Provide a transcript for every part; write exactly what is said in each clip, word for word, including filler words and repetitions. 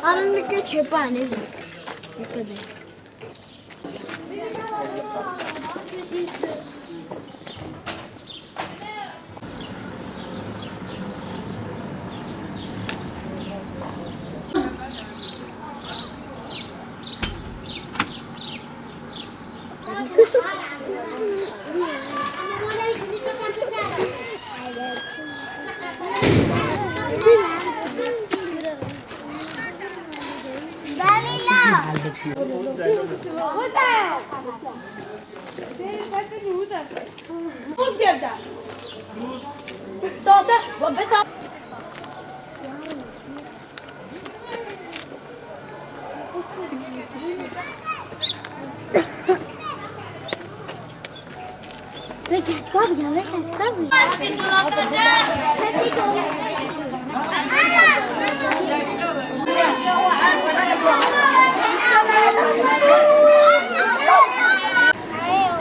Anın bir köçe paneci.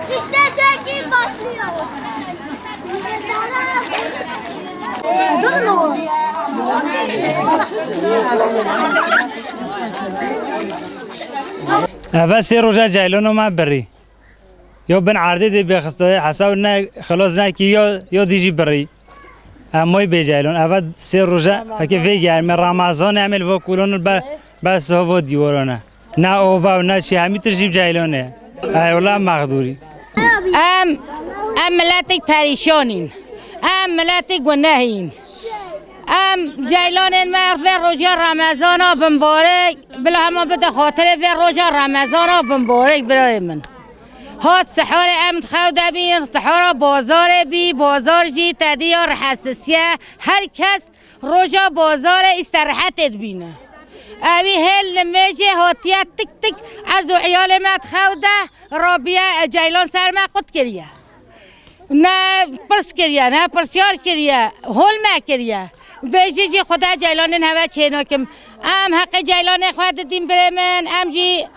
İşte çekil başlıyor. Eve sê roja ceylono me birî. Yo bin erdê dê bêxistoyê, hesab ne xilas nekî, yo, yo dî jî birî. Em moy bê ceylon. Eve sê roja fekê vê germê Ramazan em ê li vo kulon be, be sovo dîwarone. Ne ova û ne çi, hemî tir jî ceylone. Ey wela mexdûrî. Em, em miletek perîşanîn. Em miletek gunehîn. Em ceylanên me vê roja Ramezana bimbarek, bila hema bide xatirê vê roja Ramezana bimbarek birayê min. Hat siharê em di xew de bîn, sihara bazarê bî, bazar jî tediya rehesisiye. Her kes roja bazarê îsterehetê dibîne. Ewî hêl nimêjê hatiye tik tik erz û iyalê me di xew de rabiye, e, ceylan ser me qut kiriye. Ne pirs kiriye, ne pirsyar kiriye, hol me kiriye. Bêjî jî xwe de ceylanên heve çênakim. Em heqê ceylanê xwe didîn birê min, em jî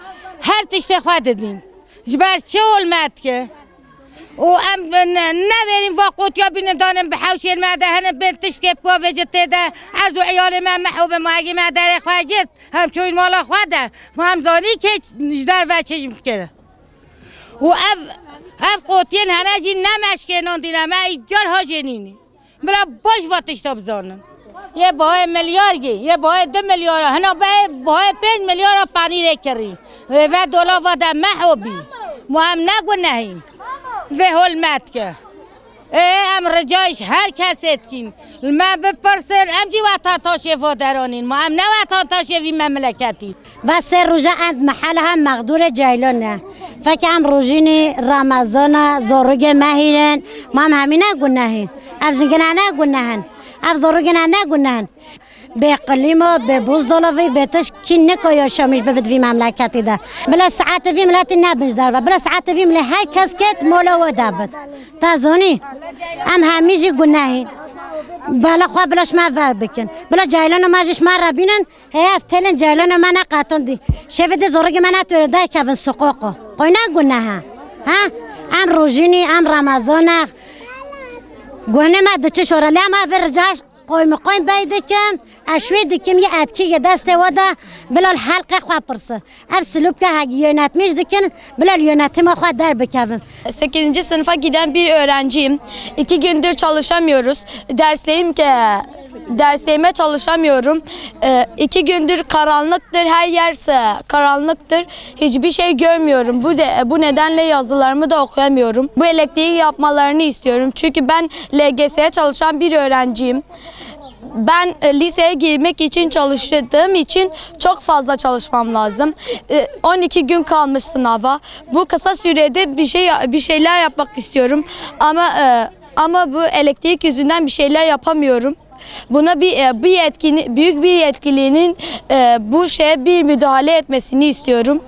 her tiştê xwe didîn. Ji ber çi hol me dike? Û em ne, neverîn va qotiya bînin danin bi hewşên me de hene bên tiştkê bi ku vêjê tê de erz û iyalê me mehû be, magî me derê xwe girt, hem çûyîn mala xwe de, ma em zanî kê ji derve çi ji min kir. Û ev, ev qotiyên hene jî ne me şikênandîne, me îcar ha jênînî. Bila baş va tişta bizanin. Yê bahayê milyar gê, yê bahayê du milyara, hina be bahayê pênc milyara panîrê kirî. Vê ve dolava de meho bî. Ma em ne gunehîn. Vê hol me dike. Ê, em rica ji her kesê dikîn. Li me bipirsin, em jî weta taşê voderanîn. Ma em ne weta taşê vî memleketî. Va sê roja em mehela hem mexdûrê ceylo ne. Fekê em rojînî Ramazana, zorûgê me hîrin, ma em hemî ne gunehîn. Ev jingina ne gunehin. Ev zorûgina ne gunehin. Bê qilîmo, bê buzdolabî, bê tişt kî nika yaşamîş bibit vî memleketî de. Bila saetê vî miletî nebin ji derve. Bila saetê vî milê her kes ket mola we de bit. Te zanî? Em hemî jî gunehîn. Bela xwe bila ji me ver bikin. Bila ceylana me jî ji me re bînin. Heye ev têlên ceylana me neqetandî. Şevê dê zorigê me netwêre derkevin siqoqo. Qoy ne gunehe. Ha? Em rojînî, em Remezan e. Guhnê me diçe şora. Lê em ev rica qoy mi qoy bey dikim. Ez şwê dikim yê etkî yê destê we de bila li helqê xwe pirsi. Ev silûpke hegî yönetmîş dikin bila li yönetima xwe derbikevin. Sekizinci sınıfa giden bir öğrenciyim. İki gündür çalışamıyoruz. Derslerim ke Derslerime çalışamıyorum. Ee, iki gündür karanlıktır, her yer se-, karanlıktır. Hiçbir şey görmüyorum. Bu de, bu nedenle yazılarımı da okuyamıyorum. Bu elektriği yapmalarını istiyorum. Çünkü ben L G S'ye çalışan bir öğrenciyim. Ben, e, liseye girmek için çalıştığım için çok fazla çalışmam lazım. E, on iki gün kalmış sınava. Bu kısa sürede bir şey, bir şeyler yapmak istiyorum. Ama, e, ama bu elektrik yüzünden bir şeyler yapamıyorum. Buna bir, e, bir yetkini-, büyük bir yetkilinin, e, bu şeye bir müdahale etmesini istiyorum.